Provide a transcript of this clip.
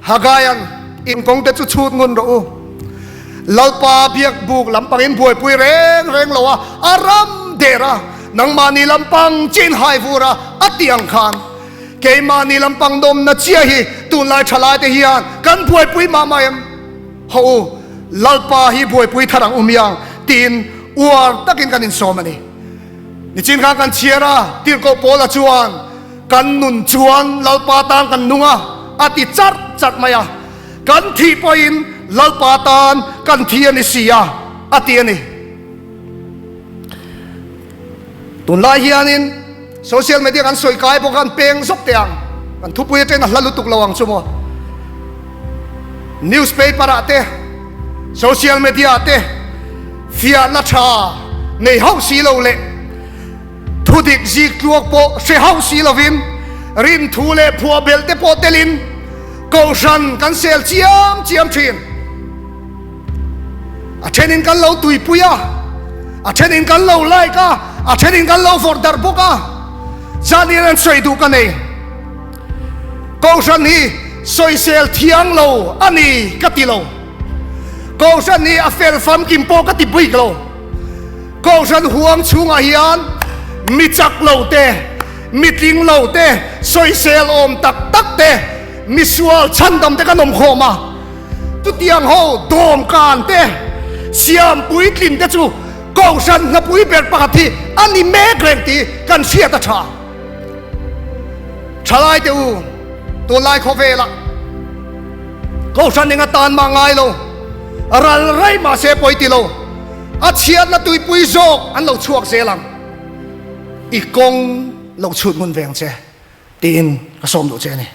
Hagaia'n, In kawngte chu chhut ngun rawh u. Lalpa biak buk lampangin buaipui reng reng lo a, a ram der a, nangmahni lampang chin hai vur a, a ti ang khan. Keimahni lampang nawmna chiah hi tunlai thalaite hian kan buaipui mah mah em? Hawh u, Lalpa hi buaipui thar ang u miang tiin uar takin kan insawm a ni. Nichin khan kan chhiar a, Tirhkoh Paula chuan kan nun chuan Lalpa tan kan nung a, a ti charh charh mai a. Kan thih pawhin Lalpa tan kan thi a ni si a, a ti a ni. Tunlai hianin social media kan sawi kai bawk a, an peng zawk teh ang. Kan thupui atangin a hla lutuk lo ang chu maw. Newspaper ah te, social media ah te fiahna tha nei hauh si lo leh thudik zik tluak pawh hre hauh si lovin rinthu leh phuah belh te pawh telin kohhran kan sel chiam chiam thin. A thenin kan lo tuipui a, a thenin kan lo like a, a thenin kan lo vawrh darh bawk a. Zanin an sawi duh ka nei. Kohhran hi sawisel thiang lo a ni ka ti lo. Kohhran hi a fel famkim pawh ka ti bik lo. Kohhran huang chhungah hian mi chak lo te, mi tling lo te, sawisel awm tak tak te, mi sual chhandam te kan awm khawm a. Chutiang ho dawmkan te, siam puitlin te chu Kohhran hnapui ber pakhat hi a ni mek reng tih kan hriat a tha. Thalai te u, tunlai khawvelah Kohhran eng atan mah ngai lo, ral rei mah se pawi ti lo, a chhiatna tuipui zawk an lo chhuak zel ang. I kawng lo chhut hmun veng che tiin ka sawm duh che a ni.